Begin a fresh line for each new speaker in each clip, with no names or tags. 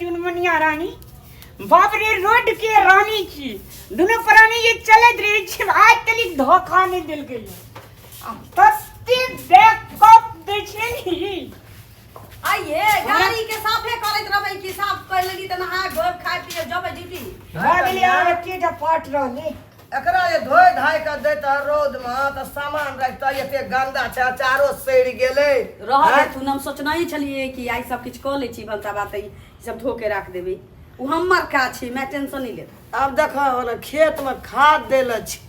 चुनमुनिया रानी, बाप रे, रोड के रानी छी। दुनू प्राणी जे चलैत रहै छी, आइ तलिक धोखा नहि देलकै। आ तते बैकअप दै छै ने।
आइये गाड़ी के साफे करैत रहबै कि साफ कर लेली तऽ नहा धोब, खाय पिए जबै ड्यूटी।
भए गेलै, आब एकेटा पार्ट रहलै।
एकरा जे धोइ धाइ कऽ दैत रौदमे तऽ सामान रखतै। एते गन्दा छै, अचारो सड़ि गेलै।
रह
आँय?
देथुन। हम सोचने छलियै कि आइ सब किछु कऽ लै छी, भनसा भात ई सब धो के राख देबै। ओ हमर काज छै, मैं टेंशन नहीं लेता।
आब देखऽ ने, खेतमे खाद दै लए छै,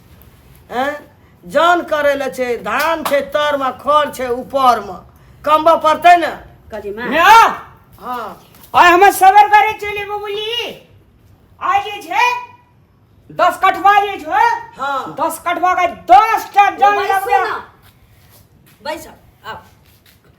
आँय, जन करै लए छै। धान छै तरमे, खर छै ऊपरमे, कमबऽ पड़तै ने।
कहली माँ।
ने।
हँ।
आइ हम सबर करे चलि एबो बुली। आइ जे छै 10 कठवा जे छै।
हँ।
10 कठवा के 10 टा जन
बैसू
लगबै।
ना, बैस आब।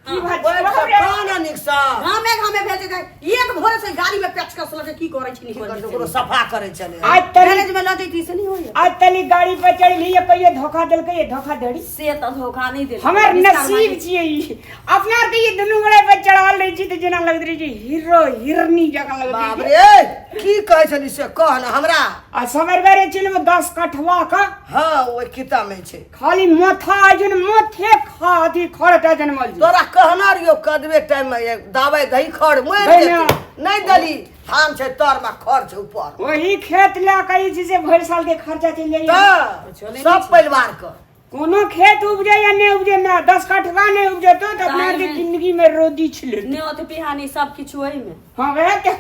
की बात छै?
बैठ
बाप
कऽ
रे।
खा ने नीकसँ।
घामे घामे भेल जेतै। एक भोरे से गाड़ी में पेचकस लगे की करै छी,
की
नहीं
करतै,
करै।
ओकरो सफा करै छलै।
आज तली
गैरेज में लऽ जैती से नहीं होइए।
आज तली गाड़ी पर चढ़ली, ये कहियो धोखा देलकै? ये धोखा धड़ी
से तऽ धोखा नहीं देलकै।
हमर
विस्तार
नसीब
मांगे।
छियै ई। अपना आर के ये दुनू गोड़े पर चढ़ल रहै छी तऽ जेना लगैत रहै छै हीरो हिरनी जकाँ लगैत
बाप
रहै छै।
रे, की कहै छली से कह ने हमरा।
आ समय बेरे चलि 10 कठवा का।
हँ, ओहि किताब में छै।
खाली माथा जन माथे खा अथी खरटा जनमल छै।
तोरा कहना रहियो कदबे टाइम में एक दवाई दही, खर मरि
गई
जेतै।
ना।
नहि दली। धान छै तर में, खर छै ऊपर।
वही खेत लए कऽ जे छै से भरि साल के खर्चा चलि जाइए।
तऽ सब परिवार के।
कोनो खेत उपजे या नहि उपजे ना, 10 कठवा नहि उपजतो तऽ अपना आरके
ताहिमे-
जिंदगी में रोदी छलै।
न्योत पिहानी सब किछु ओहिमे।
हँ, वएह तऽ।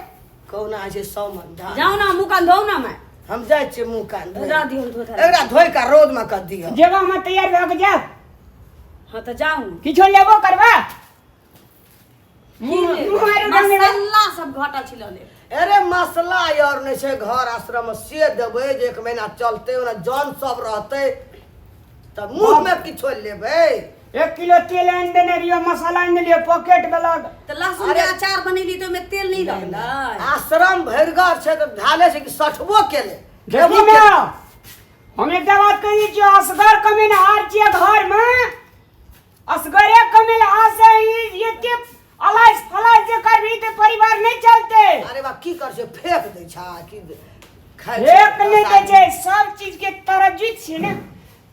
कहुना होइ छै 100 मन धान।
जाउ ना, मुँह कान धोउ ना मैं।
हम जाइ छियै मुँह कान धोए।
धोआ दियौ, धो धरा।
एकरा धोइ कऽ रौद में कऽ दिअ।
जेबो हम, तैयार भऽ के जायब।
हाँ तऽ जाउ ने।
किछो लेबो करबा?
की
मुँह
लेबै?
मुँह आरो रंग लेबै?
मसाला सब घटल छी, लऽ लेब।
अरे, मसला और नहि छै घर आश्रम में, से देबै जे एक महीना चलतै। ओना जन सब रहतै तऽ मुँह में किछो लेबै।
1 किलो तेल आनि देने रहियो, मसाला आनि देलियो, पॉकेट वाला।
तऽ लहसुन के अचार बनेली तऽ ओहिमे तेल नहीं रहलै।
आश्रम भरिगर छै तऽ ढाले छै कि सठबो केले।
देखी ने, हम एकटा बात कहै छियौ, असगर कमेनहार छियै घर में, असगरे कमेल आसे ही एते अलाइस फलाइस जे करबही तऽ परिवार नहि चलते।
अरे बा, की कर छै? फेंक दै छा कि खाइ छै?
एक नहि दै छै। सब चीज के तरजुत छै ने,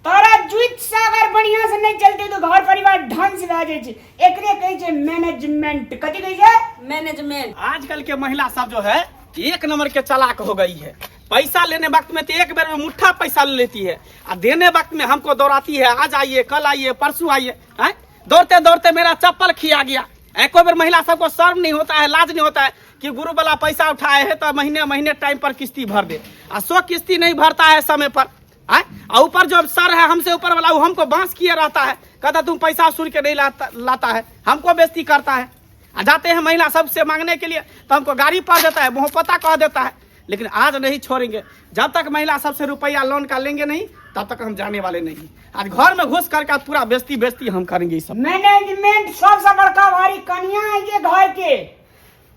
तरजुत से अगर बढ़िया से नहीं चलते तो घर परिवार ढंग से भए जाइ छै। एकरे कहै छै मैनेजमेंट। कथी कहै छै?
मैनेजमेंट।
आजकल के महिला सब जो है, एक नंबर के चालाक हो गई है। पैसा लेने वक्त में तो एक बार में मुट्ठा पैसा ले लेती है आ देने वक्त में हमको दौड़ाती है, आज आइए, कल आइए, परसों आइए, हैं? दौड़ते दौड़ते मेरा चप्पल खिया गया। एको बेर महिला सबको शर्म नहीं होता है, लाज नहीं होता है कि गुरु वाला पैसा उठाए है तो महीने महीने टाइम पर किस्ती भर दे। आ सो किस्ती नहीं भरता है समय पर, आय? आ ऊपर जो सर है, हमसे ऊपर वाला, वो हमको बांस किए रहता है। कहता तुम पैसा वसूल के नहीं लाता, लाता है, हमको बेइज्जती करता है। आ जाते हैं महिला सबसे मांगने के लिए तो हमको गाड़ी पा देता है, मुँह पता कह देता है। लेकिन आज नहीं छोड़ेंगे। जब तक महिला सबसे रुपया लोन का लेंगे नहीं, तब तक हम जाने वाले नहीं। आज घर में घुस करके पूरा बेइज्जती बेइज्जती हम करेंगे ये सब।
मैनेजमेंट सबसे बड़का भारी कनिया है जे घर के।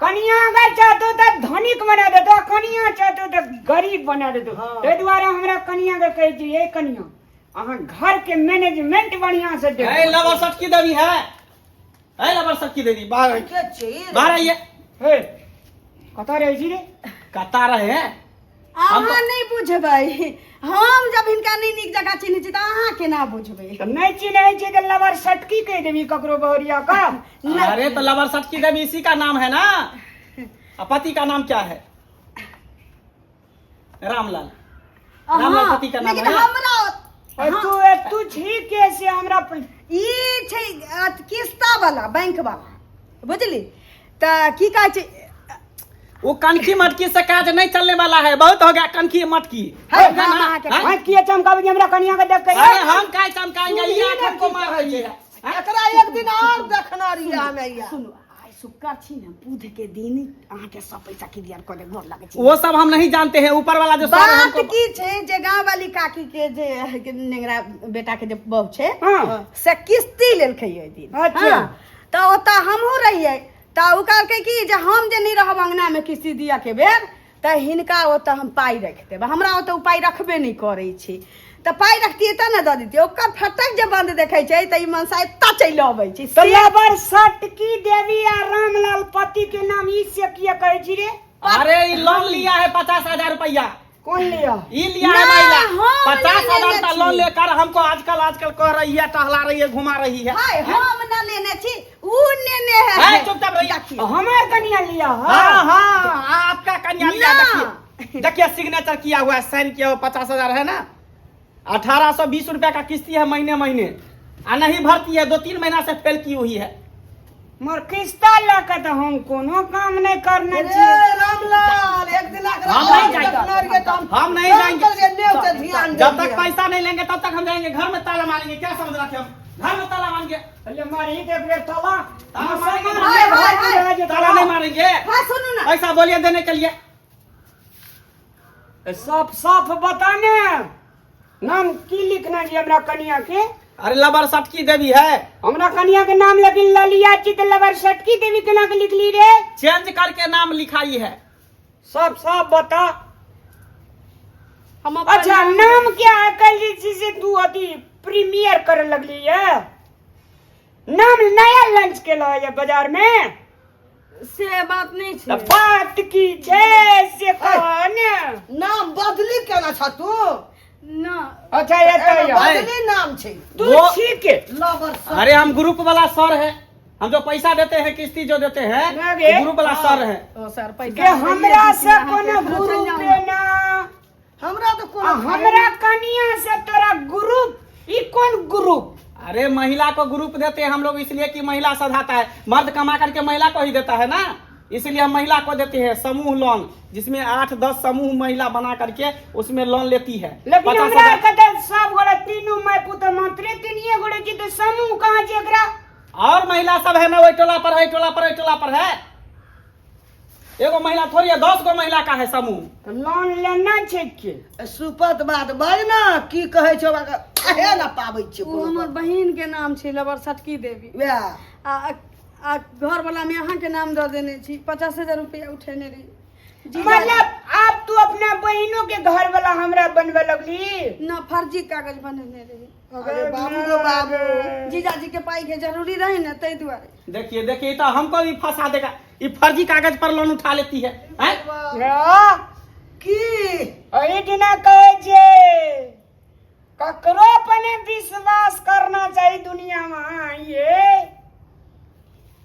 कनिया अगर चाहतो तऽ धनिक बना देतो, आ कनिया चाहतो तऽ गरीब बना देतो। ताहि दुआरे हमरा कनिया के कहै छी, हे कनिया, अहाँ घर के मैनेजमेंट बढ़िया से
ए
देबो।
लवर सटकी देवी है, ए लवर सटकी देवी, बाहर आइए।
के छी?
बाहर आइए।
हे, कतऽ रहै छी रे?
कता रहे हैं?
अहाँ नहि बुझबै। हम जब हिनका नहि नीक जकाँ चिन्है छी तऽ अहाँ केना बुझबै?
तऽ नहि चिन्है छी तऽ लवर सटकी कहि देबी ककरो बहुरिया का?
अरे, तो लवर सटकी देवी इसी का नाम है ना? आ पति का नाम क्या है? रामलाल, रामलाल पति का नाम
लेकिन
है।
हमरा
और तू तू छी के से हमरा
ई छै किस्ता वाला, बैंक वाला, बुझली? तऽ की कहै छै?
वो कनखी मटकी से काज नहीं चलने वाला है। बहुत हो गया कनखी मटकी।
है, हम अहाँके
हाँ?
आँखि किया चमकाबै छी हमरा कनिया के देख के?
अरे, हम काय चमकाएंगे? ये आँख हमको मार रही है।
एकरा एक दिन और देखना रहिए हमे यहाँ।
सुनू, आइ शुक्र छी ने, बुध के दिन अहाँके सब पैसा क्लियर कऽ देब। गोर लागै छी।
वो सब हम नहीं जानते हैं। ऊपर वाला जो सर है,
बात
हमको
की छै जे गाँव वाली काकी के जे नेंगरा बेटा के जे बहू छै, से किस्ती लेलकै ओहि दिन। हाँ, तऽ ओतऽ हमहूँ रहियै तऽ ओ कहलकै कि जे हम जे नहि रहब अङ्गनामे किस्ती दिअ के बेर, तऽ हिनका ओतऽ हम पाइ राखि देब। हमरा ओतऽ ओ पाइ रखबे नहि करै छै। तऽ पाइ रखतियै तऽ ने दऽ दितियै। ओकर फटक जे बन्द देखै छै तऽ ई मनसा एतऽ चलि अबै छै।
तऽ लबर सटकी देवी आ रामलाल पति के नाम ई से किया कहै छी रे?
अरे ई लोन लिया है 50,000 रुपया।
कौन लिया?
ई लिया है
ना,
महिला।
हम
पचास
नहीं
हजार
लेने
का लोन
छी।
लेकर हमको आजकल आजकल कह रही है, टहला रही है, घुमा रही है।
हाय, हम ना लेने छी, ऊ नेने है।
है, चुपचाप रहिए।
हमार कनिया लिया है।
हाँ हाँ, आपका कन्या लिया।
ना।
देखिए देखिए, सिग्नेचर किया हुआ है, साइन किया हुआ। 50,000 है ना, 1820 रुपया का किस्ती है महीने महीने, आ नहीं भरती है, 2-3 महीना से फेल की हुई है।
मोर किस्ता लऽ के तऽ हम कोनो काम नहि करने
अरे
छी।
रामलाल, एक दिन अगर
हम नहीं जाएंगे।
देखने रहिए तो
हम नहीं
काम
जाएंगे।
करिए, नेव से ध्यान
जब तक
देंगे।
पैसा नहीं लेंगे तब तक हम जाएंगे, घर में ताला मारेंगे। क्या समझ रखे हम घर में ताला मारेंगे?
अरे मारी देख रे ताला।
ताला मारेंगे।
हाय, हाय, हाय।
ताला नहीं मारेंगे।
हाँ सुनू ना,
ऐसा बोलिए देने के लिए।
साफ साफ बता ने, नाम की लिखना जी हमरा कनिया के?
अरे लबर सटकी देवी है।
हमरा कनिया के नाम लेकिन ललिया छी तऽ लबर सटकी देवी केना के लिखली रे?
चेंज करके नाम लिखाई है।
साफ साफ बता।
हम अपन
अच्छा नाम क्या है? कल जे छै से तू अथी प्रीमियर करे लगली है, नाम नया लॉन्च केलो है बाजार में।
से बात नहीं
तऽ
छै।
बात की छै से कह ने।
नाम बदली केना छ तू?
ना।
अच्छा ये
एमे
तो
बदली नाम छै।
तू
वो-
ठीक है।
लबर सट-
अरे हम ग्रुप वाला सर है, हम जो पैसा देते हैं, किस्ती जो देते हैं,
ना गे।
ग्रुप वाला सर है।
ओ सर पैसा
के हमरा से कोनो ग्रुप ना।
हमरा तऽ
आ
कोनो
हमरा कनिया से तोरा ग्रुप, ई कोन ग्रुप?
अरे महिला को ग्रुप देते हैं हम लोग इसलिए कि महिला सधाता है, मर्द कमा करके महिला को ही देता है ना, इसलिए हम महिला को देते हैं समूह लोन, जिसमें 8-10 समूह महिला बना करके उसमें लोन लेती है।
लेकिन
50
हमरा
हजार।
के तऽ सब गोरे तीनू माय पुत्र मात्रे तीनिये गोरे छी तऽ समूह कहाँ छै एकरा?
और महिला सब है ना, वही टोला पर है, टोला पर है, टोला पर है। एगो महिला थोड़ी है, 10 गो महिला का है समूह।
तऽ लोन लेना छै के?
सुपत बात बाज ना, की कहै छौ ओकरा कहे ना पाबै छियै
ओ
कोनो
हमर
बात।
बहिन के नाम छै लबर सटकी देवी।
वएह।
आ आ घर वाला में अहाँ के नाम दऽ देने छी। 50,000 रुपया उठेने रही जीजा।
मतलब आब तू अपना बहिनों के घर वाला हमरा बनवे लगली?
ना, फर्जी कागज बनेने रही।
अरे बाबू रे बाबू,
जीजाजी के पाई के जरूरी रहे ने, ताहि दुआरे।
देखिए देखिए, तो हमको भी फंसा देगा, ये फर्जी कागज पर लोन उठा लेती है, हैं?
हाँ,
की
एहि दिना कहै छै ककरो अपने विश्वास करना चाही दुनिया में। ये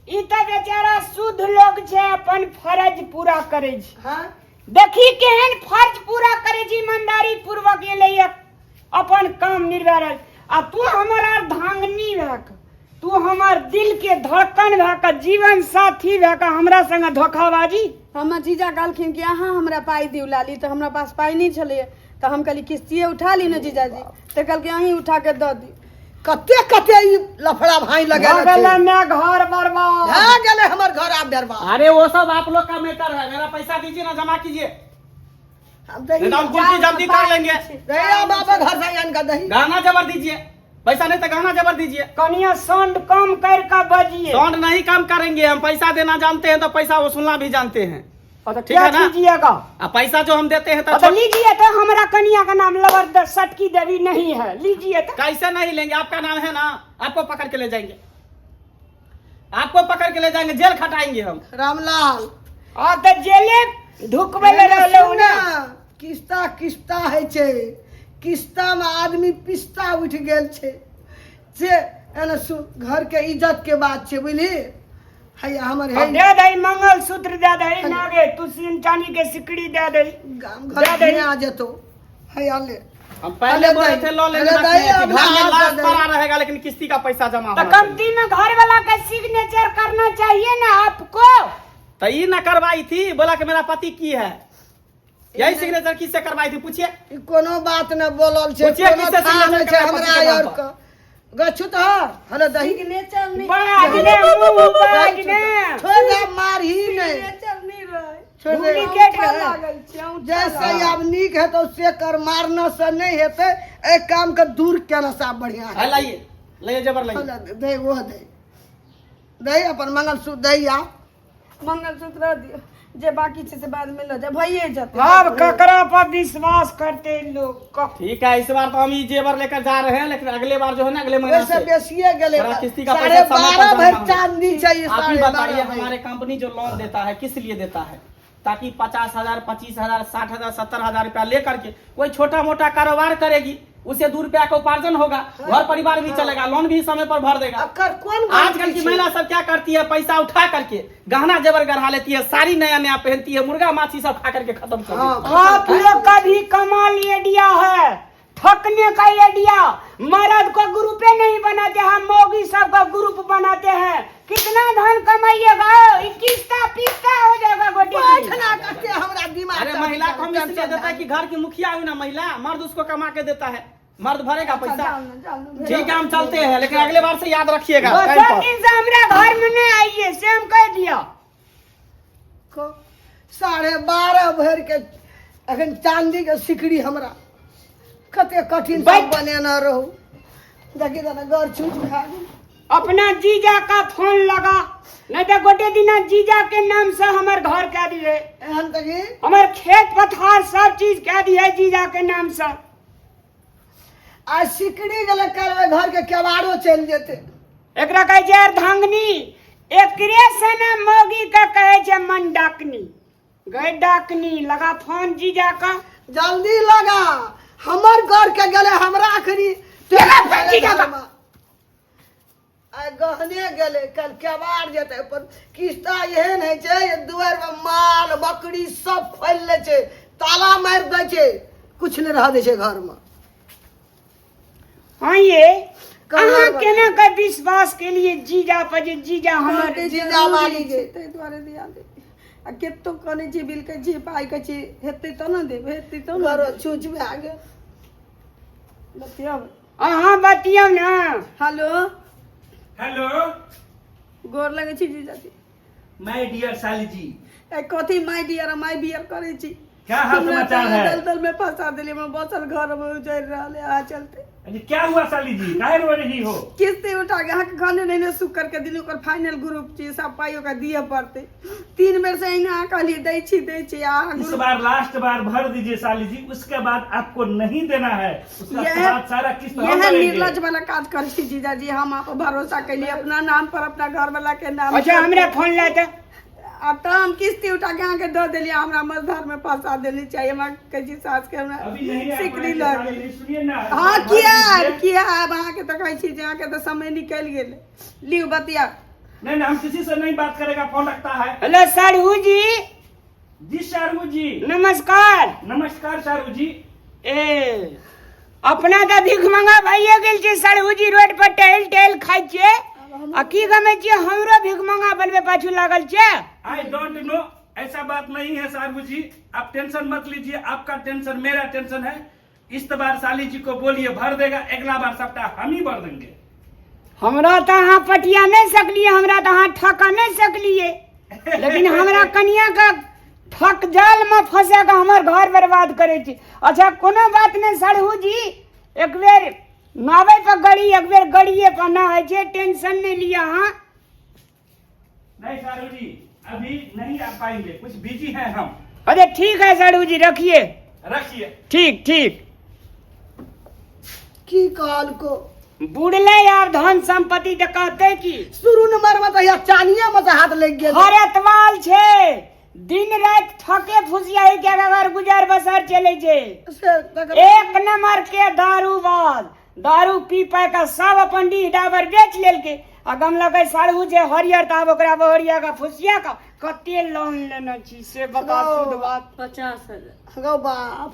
ई तऽ बेचारा शुद्ध लोग छै, अपन फर्ज पूरा करै छै।
हाँ
देखी केहन फर्ज पूरा करै छै, ईमानदारी पूर्वक एलै अपन काम निर्वाह रहल। आ तू हमर अर्धांगिनी भए कऽ, तू हमर दिल के धड़कन भए कऽ, जीवन साथी भए कऽ हमरा संगे धोखाबाजी।
हमर जीजा कहलखिन कि अहाँ हमरा पाइ दियौ लाली, तऽ हमरा पास पाइ नहि छलैए, तऽ हम कहली किस्तिए उठा ली ने जीजाजी, तऽ कहलकै अहीं उठा के दऽ दी।
कते कते ई लफड़ा भाई
भऽ
लगेने
गेलै
छै।
माय घर बर्बाद।
भए गेलै हमर घर आब बर्बाद।
अरे वो सब आप लोग का मैटर है, मेरा पैसा दीजिए ना, जमा कीजिए,
हम दही
नहीं तो हम कुर्की जब्ती कर लेंगे।
दही बाबा घर से आन के दही।
गहना जबर दीजिए, पैसा नहीं तो गहना जबर दीजिए।
कनिया साउंड कम कर के बजिए।
साउंड नहीं कम करेंगे हम, पैसा देना जानते हैं तो पैसा वसूलना भी जानते हैं।
और तो
ठीक
क्या
है ना?
कीजिएगा?
आ पैसा जो हम देते हैं तो
तो लीजिए तो हमरा कनिया का नाम लबर सटकी देवी नहीं है, लीजिए तो।
कैसे नहीं लेंगे, आपका नाम है ना, आपको पकड़ के ले जाएंगे, आपको पकड़ के ले जाएंगे, जेल खटाएंगे हम।
रामलाल,
आ तो जेले ढुकबै ले रहलौ
सुन
ना।
ना, किस्ता किस्ता होइ छै, किस्ता में आदमी पिस्ता उठि गेल छै से एने सुन, घर के इज्जत के बात छै, बुझली? हैया हमर
अब
हे
दे दही मंगलसूत्र, दे दही नागे तू चांदी के सिकड़ी दे दही।
गाम
दे
घर
दही।
घिना जेतौ। हैया ले।
हम पहले
अरे
बोले
दही-
थे लोन लेने
अरे
बाकी
दही
है कि
अब
घर में
ना
लाश
दही।
पड़ा रहेगा, लेकिन किस्ती का पैसा जमा
तो
होना चाहिए।
कमती में घर वाला का सिग्नेचर करना चाहिए ना आपको।
तो ये ना करवाई थी, बोला कि मेरा पति की है, यही सिग्नेचर किससे करवाई थी पूछिए।
ई कोनो बात न बोलल छै,
पूछिए
कोनो
किससे
थाह
सिग्नेचर
नहि छै
करवाई
हमरा
पति के नाम
आर
पर।
के। गछु तऽ हले दही।
सिग्नेचर नहीं
बाजने मुंह बाजने।
छोड़ दे, मारही नहि।
सिग्नेचर नहीं रहे।
छोड़ दे।
डुप्लीकेट
औंठा
रहे।
लागल छै, औंठा।
जैसे आब नीक हेतौ से कर, मारना से नहि हेतै, एहि काम के दूर केना से आब बढ़िया
है, लाइए लाइए जबर लाइए।
हले दे, वो दे दही, अपन मंगलसूत्र दही आ।
मंगलसूत्र दियौ। जे बाकी छै से बाद में लऽ जाए, भइए जेतै।
अब ककरा पर विश्वास करते लोग?
ठीक है, इस बार तो हम ये जेवर लेकर जा रहे हैं, लेकिन अगले बार जो है ना, अगले महीना
ओहिसँ
से
बेसिए गेलै।
थोड़ा किस्ती का
साढ़े
पैसा समय पर
12 भरि
जमा हो।
चांदी चाहिए।
आप ही
साढ़े
बताइए,
12 भरि।
हमारे कंपनी जो लोन देता है, किस लिए देता है? ताकि 50,000, 25,000, 60,000, 70,000 रुपया लेकर के कोई छोटा मोटा कारोबार करेगी, उसे 2 रुपया का उपार्जन होगा, घर परिवार भी चलेगा, लोन भी समय पर भर देगा।
अकर कोन
आजकल की महिला सब क्या करती है? पैसा उठा करके गहना जेवर गढ़ा लेती है, साड़ी नया नया पहनती है, मुर्गा माछी सब खा करके खत्म कर देती है।
आप लोग का भी कमाल आइडिया है, ठकने का आइडिया। मर्द को ग्रुपे नहीं बनाते, हम मौगी सबका ग्रुप बनाते हैं। कितना धन कमाइएगा? किस्ता पिस्ता हो जाएगा गोटी।
बैठना कते हमरा दिमाग।
अरे, महिला को हम इसलिए देता है कि घर की मुखिया हुई ना महिला, मर्द उसको कमा के देता है, मर्द भरेगा पैसा।
जाओ ना, जाओ ना।
ठीक है, हम चलते हैं, लेकिन अगले बार से याद रखिएगा
दो
टाइम पर।
दिन से हमरा घर में नहीं आइए, से हम कह दिया।
12.5 भरि के अखन चांदी के सिकड़ी हमरा कते कठिन से
बैठ।
बनेने रहू। देखी तऽ गर छूट खा गेल।
अपना जीजा का फोन लगा, नहीं तो गोटे दिना जीजा के नाम से हमर घर कह दिए।
एहन तऽ की
हमर खेत पथार सब चीज कह दिए जीजा के नाम से।
आ सिकड़ी गेलै, काल्हि घर के केबाड़ो चलि जेतै।
एकरा कहै छै अर्धांगनी। एकरे से ने मौगी के कहै छै मन डाकनी गए डाकनी। लगा फोन जीजा का।
जल्दी लगा, हमर घर के गेलै हमरा अखनी।
लगा फोन जीजा का।
आ गहने गेलै, कल केबाड़ जेतै। पर किस्ता एहन होइ छै जे दुआरिमे माल बकरी सब खोलि लै छै, ताला मारि दै छै, कुछ नहि रह दै छै घरमे।
हाँ, ये
कमर
अहाँ केना के विश्वास के लिए जीजा पर जे जीजा हमर
जीजा वाली जे।
ताहि दुआरे दिया दे। आ कतो कनै छी, बिलकै छी, पाइ कहै छी हेतै तऽ ने देबै, हेतै तऽ ने।
घरो छूछ भए गेल।
बतियाब।
अहाँ बतियौ ने।
हेलो।
हेलो।
गोर लगै छी जीजाजी।
माय डियर साली जी।
ए, कथी my dear my beer करै छी?
क्या हाल
हमरा
समाचार
तऽ
है?
दलदल में फंसा देली। हमरा बसल घर में उजड़ रहल है अहाँ चलते।
अरे, क्या हुआ साली जी? काहे रो रही हो?
किस्ती उठा के अहाँके घने नहीं ने सुख करके दिली। ओकर फाइनल ग्रुप छी, सब पाइ ओकरा दिअ पड़तै। तीन बेर से अहिना अहाँ कहलियै दै छी, दै छी, आ अहाँ
इस
ग्रुप
बार लास्ट बार भर दीजिए साली जी, उसके बाद आपको नहीं देना है। उसका बाद सारा किस्त हम
यह
भरेंगे।
निर्लज वाला काज करै छी जीजाजी। हम आप भरोसा कैलियै अपना नाम पर, अपना घर वाला के नाम
अच्छा,
पर।
हमरा फोन ला तऽ।
आ तऽ हम किस्ती उठा के अहाँके दऽ देलियै, हमरा मझधार में फंसा देली। चाहिए हमरा कहै छी सास के हमरा
अभी नहीं आ
सिकरी
पाएंगे
लऽ
साली
गेलै।
जी, सुनिए ना।
हाँ,
भर
किया
दीजिए।
आयब, किया आयब? अहाँके तऽ कहै छी जे अहाँके तऽ समय निकलि गेल। लिउ, बतिया।
नहीं नहीं, हम किसी से नहीं बात करेगा, फोन रखता है।
हेलो सरहू जी।
जी शाहरू जी।
नमस्कार।
नमस्कार शाहरू जी।
ए, अपना तऽ भीख मंगा भइए गेल छै सरहू जी। रोड पर टहल टहल खाइ छियै आ की गमै छियै, हमरो भीख मंगा बनबै पाछू लागल छियै?
I don't know, ऐसा बात नहीं है शाहरू जी, आप टेंशन मत लीजिए। आपका टेंशन मेरा टेंशन है। इस बार साली जी को बोलिए, भर देगा। अगला बार सबटा हम ही भर देंगे।
हमरा तऽ अहाँ पटिया नहि सकलियै, हमरा तऽ अहाँ ठका नहि सकलियै, लेकिन हमरा कनिया के ठक जाल में फंसा के हमर घर बर्बाद करै छी। अच्छा, कोनो बात नहि सरहू जी, एक बेर नावे पर गड़ी, एक बेर गड़िए पर ना होइ छै। टेंशन नहि लिअ अहाँ।
नहीं शाहरू जी, अभी नहीं आ पाएंगे, कुछ बिजी हैं हम।
अरे ठीक है सरहू जी, रखिए।
रखिए।
ठीक ठीक।
की कहलको?
बुढ़ले आब धन संपत्ति तऽ कहते की।
शुरू नंबर में तऽ या चानिये में से हाथ लागि गेल।
हरतवाल छै, दिन राति ठके फुसियाही के अगर गुजर बसर चले छै।
से तकर
एक नंबर के दारूबाज, दारू पी पा के सब अपन डीह डाबर बेच लेलके आ गमलकै साढ़ू जे हरियर, तऽ आब ओकरा बहरिया का फुसिया का कते लोन लेने छी से बता शुद्ध बात।
50,000।
गौ बाप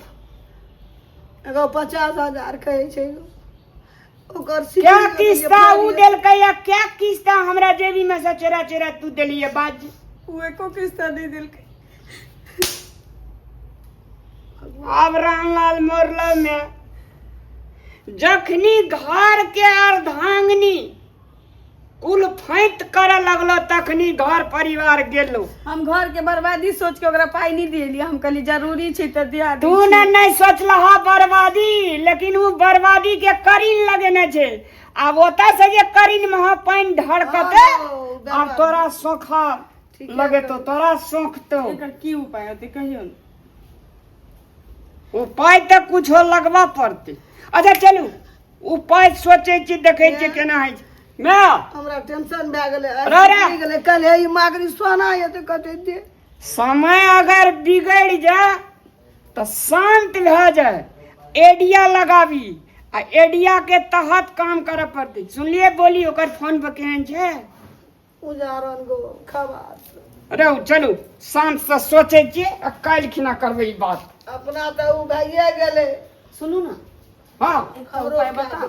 गौ, 50,000 कहै छै गौ। ओकर
क्या
सिकड़ी
किस्ता उ देलकै या क्या किस्ता हमरा जेबी में से चोरा चोरा तू देलिए बाज?
ओ एको किस्ता नहि देलकै।
आब रामलाल मोरला में जखनी घर के अर्धांगनी कुल फैत करे लगलो, तखनी घर परिवार गेलो।
हम घर के बर्बादी सोच के ओकरा पाइ नहि दिएलियै। हम कहली जरूरी छै तऽ दिया दै
तू
छी।
ने नहीं सोचलह बर्बादी, लेकिन उ बर्बादी के करीन लगेने छै। आब ओतऽ से जे करीन में पानि ढरकते
हाँ,
आब तोरा सोखा। लगे तो तोरा सोखतो।
एकर की उपाय होतै कहियौ ने?
उपाय तऽ कुछो लगबऽ पड़तै। अच्छा चलू, उपाय सोचै छी, देखै छी केना होइ छै। माय,
हमरा टेंशन भए गेलै।
रे रे।
बिगड़ि गेलै कल हे ई मागरी सोना हेतै कते दे।
समय अगर बिगड़ि जाय तऽ शान्त भए जाय, एडिया लगाबी आ एडिया के तहत काम करऽ पड़तै। सुनलियै बोली ओकर फोन पर केहन छै?
उजारन गो खबास।
अरे चलू, शान्त से सोचै छियै आ काल्हि खिना करबै ई बात।
अपना तऽ ओ भइए गेलै।
सुनू ने।
हँ।
एकटा उपाय बताउ।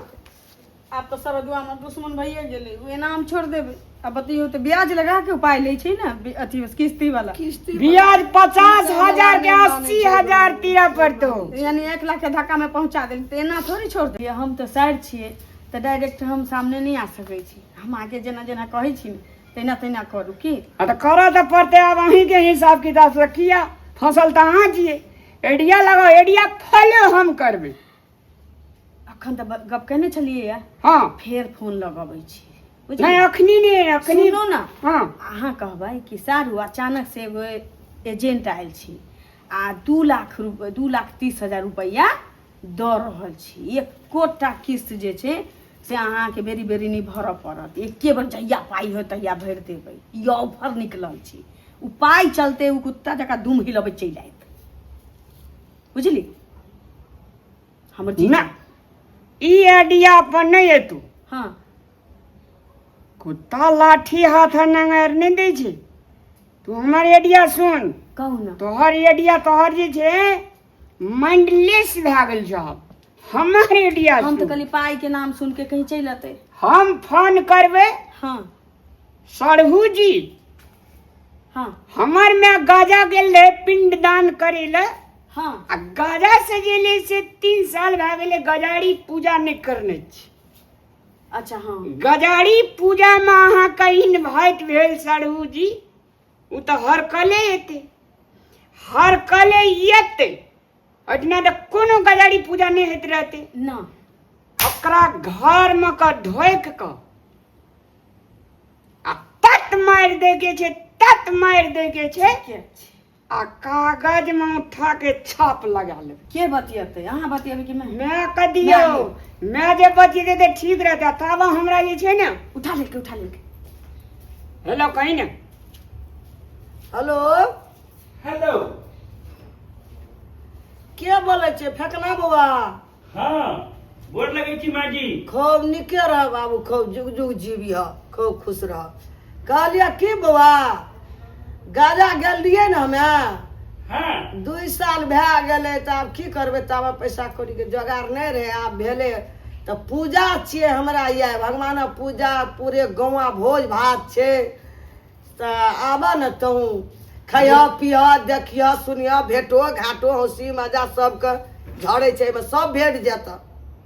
आब तऽ सरजुआ हमर दुश्मन भइए गेलै, ओ एना हम छोड़ि देबै? आ बतैयौ तऽ, ब्याज लगा के उपाय लै छै ने अथी किस्ती वाला?
किस्ती।
ब्याज 50,000 के 80,000 दिअ पड़तौ।
यानी 1 लाख के धक्का में पहुंचा देल, तऽ एना थोड़ी छोड़ दे। हम तऽ साइड छियै, तऽ डायरेक्ट हम सामने नहि आ सकै छी। हम आगे जेना जेना कहै छी ने, तहिना तहिना करू की?
आ तऽ करऽ तऽ पड़तै। आब अहीँके हिसाब किताब से किया फसल तऽ अहाँ छियै। एडिया लगाओ, एडिया फॉलो हम करबै।
अखन तऽ गप केने छलियै या। फेर फोन लगबै छी, बुझलियै?
नहि, अखनी नहि, अखनी।
सुनू ने।
हँ।
अहाँ कहबै कि सारू, अचानक से एगो एजेंट आयल छी आ 2 लाख रुपैआ, 2,30,000 रुपैआ दऽ रहल छी। एकोटा किस्त जे छै से अहाँके बेरी बेरी नहि भरऽ पड़त, एके बेर जहिया पाइ होय तहिया भरि देबै। ई ऑफर निकलल छै। ओ पाइ चलते ओ कुत्ता जकाँ दुम हिलबै चलि आयत, बुझली हमर
ना, ई आइडिया पर नहि एतौ। कुत्ता लाठी हाथ नंगार नहि दै छै। तू हमर आइडिया सुन।
कहू ने।
तोहर आइडिया, तोहर जे छै माइंडलेस भए गेल छौ। आब हमर आइडिया
हम तऽ
सुन।
कहली पाइ के नाम सुन के कहीं चलि अतै।
हम फोन करबै। सरहू जी, हमर में गाजा गेल रहे पिंडदान करे ले आ गाजा से गेले से 3 साल भए गेलै, गजाड़ी पूजा नहि करने छी।
अच्छा हँ।
गजाड़ी पूजा में अहाँके इन्वाइट भेल सरहू जी, ओ तऽ हर कले एतै, हर कले एतै। एहिठिना तऽ कोनो गजाड़ी पूजा नहि होइत रहतै।
ना।
ओकरा घरमे कऽ ढोकि कऽ आ तत मारि दै के छै, तत मारि दै के छै
के
आ कागज में उठा के छाप लगा लेबै।
के बतियेतै? अहाँ बतियेबै कि मैं?
मैं कह दियौ, मैं जे बतियेतै तऽ ठीक रहतै। तब हमरा जे छै ने
उठा लेके, उठा लेके।
हेलो, कही ने।
हेलो।
हेलो।
के बोलै छै? फेकना बौआ?
हाँ, गोर लगै छी माँ जी।
खूब नीके रह बाबू, खूब जुग जुग जीविह, खूब खुश रह। कहलियै की बौआ, गाजा गेल रहियै ने हमे। 2 साल भए गेलै, तऽ आब की करबै? ताबे पैसा कौड़ीके जोगाड़ नहि रहै। आब भेलै तऽ पूजा छियै हमरा यऽ, भगवानक पूजा, पूरे गौआ भोज भात छै, तऽ आबऽ ने तू, खइह पिह, देखिह सुनिह, भेटो घाटो, हँसी मजा सबके झड़ै छै, एहिमे सब भेट जेतऽ।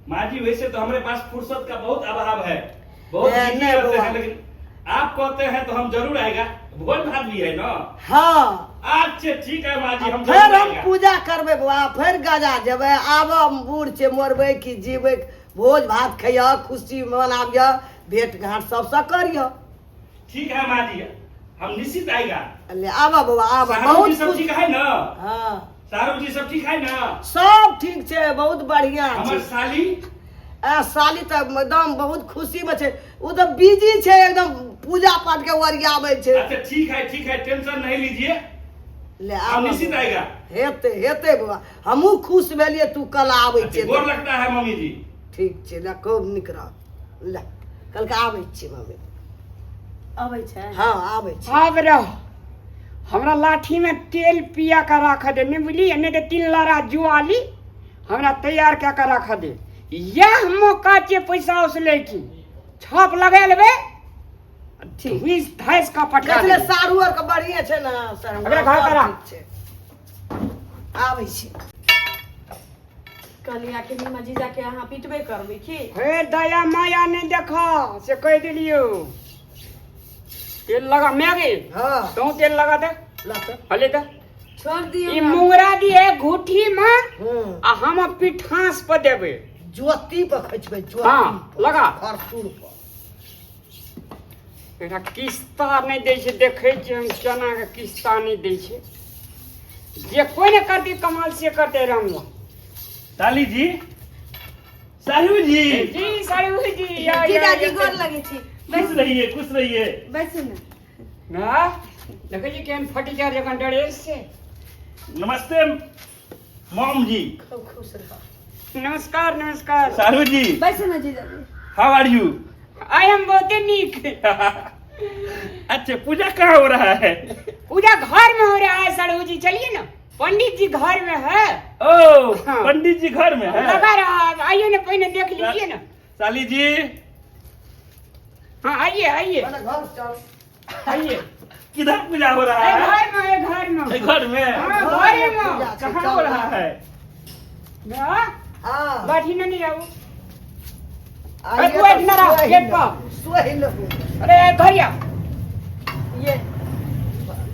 माँ जी, वैसे तो हमारे पास फुर्सत का बहुत अभाव है, बहुत
ए,
बिजी
नहीं
रहते
बुआ।
हैं, लेकिन आप कहते हैं तो हम जरूर आएगा। भोज भात भी है ना?
हाँ।
अच्छा, ठीक है माँ जी, हम
फेर
जरूर
हम
आएगा।
पूजा करबै बौआ, फेर गाजा जेबै। आब हम बूढ़ छै, मरबै कि जीबै? भोज भात खइह, खुशी मनाबिह, भेंट घाट सबसँ करिह।
ठीक है माँ जी, हम निश्चित आएगा।
ले आबऽ बौआ, आबऽ।
शाहरुख
बहुत
जी सब
खुश
ठीक है ना?
हाँ।
शाहरुख जी सब ठीक है ना?
सब ठीक छै, बहुत बढ़िया
हमर
छै।
साली?
आ साली तऽ एकदम बहुत खुशी में छै, ओ तऽ बिजी छै, एकदम पूजा पाठ के ओरियाबै छै।
अच्छा, ठीक है, ठीक है, टेंशन नहीं लीजिए।
ले
हम
आबऽ।
निश्चित आएगा।
हेतै, हेतै बौआ, हमहूँ खुश भेलियै तू कल आबै
अच्छा,
छियै।
गोर लगता है मम्मी जी।
ठीक छै, ले खूब नीक रह। ले कहलकै आबै छियै मम्मी।
अबै छै?
हँ, आबै छी।
आब रह, हमरा लाठी में तेल पिया के राख दे, नहीं बुझली? नहीं तऽ तीन लड़ा जुआली हमरा तैयार कए के राख दे। यह मौका छै पैसा उसले की, छाप लगा लेबै, बीस धाइस का पटका
देखले
देबै।
सारू आर के बढ़िए छै ने सर?
अगला घर करा।
ठीक छै, आबै छी।
कहली आखिर में जीजा के अहाँ पिटबे करबै की?
हे, दया माया नहीं देखा से कह दिलियो। तेल लगा मैगी।
हाँ।
तू तेल लगा दे।
ला तऽ।
हले दे।
छोड़ दियौ।
ई मुंगरा दिए घूठी में
हूँ
आ हम पिठास पर देबै।
ज्योति पर खचबै, ज्योति
हाँ,
पर।
लगा।
खरसूर पर।
एकरा किस्ता नहि दै छै, देखै छियै हम केना के किस्ता नहि दै छै। जे कोइ ने करतै कमाल से करतै रामलाल।
साली जी, साहू जी।
जी साहू जी, या, या,
जीजाजी
या।
गोर लगै छी।
खुश रहिए, खुश रहिए।
बैसू ने।
ना देखै छी केहन फटीचार जकाँ ड्रेस छै।
नमस्ते मॉम जी।
खूब खुश रह।
नमस्कार नमस्कार।
साहू जी।
बैसू ने जीजाजी।
हाउ आर यू?
I am बहुते नीक।
अच्छा, पूजा कहाँ हो रहा है?
पूजा घर में हो रहा है साहू जी, चलिए ना, पंडित जी घर में है।
ओ।
हाँ।
पंडित जी घर में है।
लगा रहा है, आइए ना, पहले देख लीजिए ना।
साली जी।
हाँ आइए आइए।
पहले घर चल।
आइए।
किधर पूजा हो रहा
ए,
है?
घर में है, घर में।
ए, घर में।
हाँ, घरे में।
कहाँ हो रहा है?
हाँ?
हाँ।
बैठी ना, नहीं आओ।
आइए।
तू बैठ ना रहा,
सोहि
गेट
न-
पर।
सोहि न।
अरे घरिया।
ये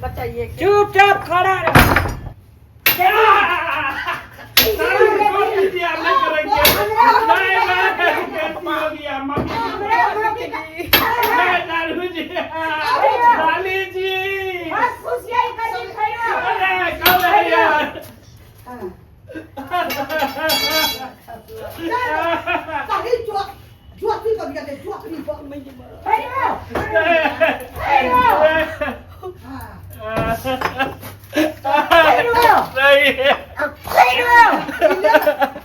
बच्चा ये
चुपचाप खड़ा रह।
साहू जी, छोड़ दीजिए, आप नहीं करेंगे। नहीं, नहीं, गलती हो गया, मम्मी। नहीं, साहू जी, साली जी।
बस खुशियाई कर दी खड़ा।
अरे कब है यार?
सही चोट चोटी पर गेलै, चोटी पर।
खड़ा।
नहीं।
खड़ा।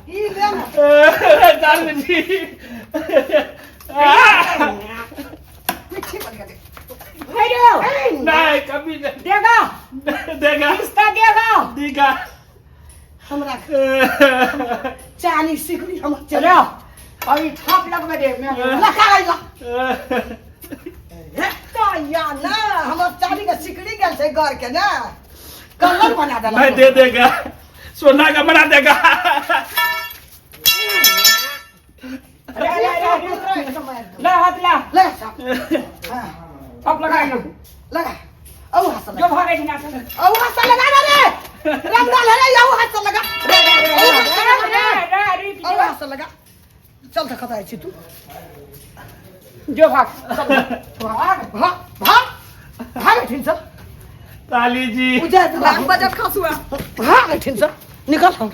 ई ले ना।
साहू जी।
पीछे पर गेलै।
खड़ा।
नहीं, कभी नहीं।
देगा।
देगा।
किस्ता देगा।
देगा।
हमरा चानी सिकड़ी हमर चल।
चलो अभी थाप लगबे दे मैं।
लगा ला हेता या ना, हमर चानी के सिकड़ी गेल छै घर के ना, कलर बना देलक।
मैं दे देगा, सोना का बना देगा।
अरे अरे अरे अरे, ला हाथ ला।
लगा साहब। हाँ,
थाप लगा ना।
लगा औ हाथ से
जो
लगा।
भागे छी ना सब।
औ हाथ से लगा ना रे रामलाल, रे औ हाथ से लगा, औ हाथ से लगा रे, औ हाथ से लगा। चल त कतऽ छी तू?
जो भाग भाग।
भाग भाग भाग एठिन से।
साली जी।
उजर
लाख बजट खसुआ।
भाग एठिन से, निकल। हम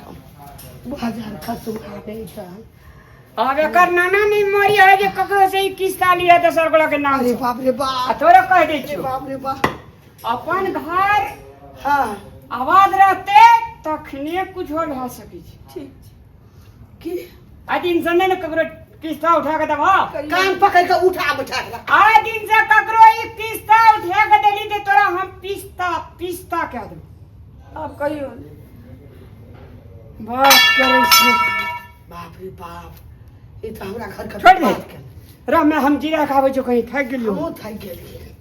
बाजार खसुआ नहीं छै।
अब एकर नाना नहीं मरी है जे ककरो से ई किस्ता लिया दोसर गोला के नाम
अरे
से।
बाप रे
आ
बाप।
तोरा कह दै
अरे
छियौ,
बाप रे बाप।
अपन घर
हाँ
आवाज रहते तखने कुछ भऽ सकै छै।
ठीक छै।
की
आइ दिन से नहि ने ककरो किस्ता उठा के देबह।
कान पकड़ के उठा बैठा के रख।
आइ दिन से ककरो ई किस्ता उठा के देली ते तोरा हम पिस्ता पिस्ता कह देब।
आब कहियो।
बात करै छी।
बाप रे बाप, ई तऽ हमरा घर के
छोड़ि दे।
बात केलक।
रह, मैं हम जीरा खाबै छौ, कहीं थाकि गेलियौ।
हमहूँ थाकि गेलियै।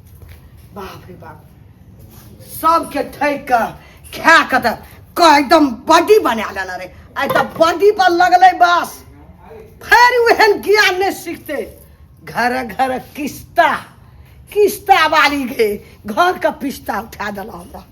बाप रे बाप, सबके ठकि कऽ खा कऽ तऽ एकदम बॉडी बना लेने रे। आइ तऽ बॉडी पर लगलै बस, फेर ओहन ज्ञान नहि सिखतै। घर घर किस्ता किस्ता वाली गे, घर के पिस्ता उठा देलक हमरा।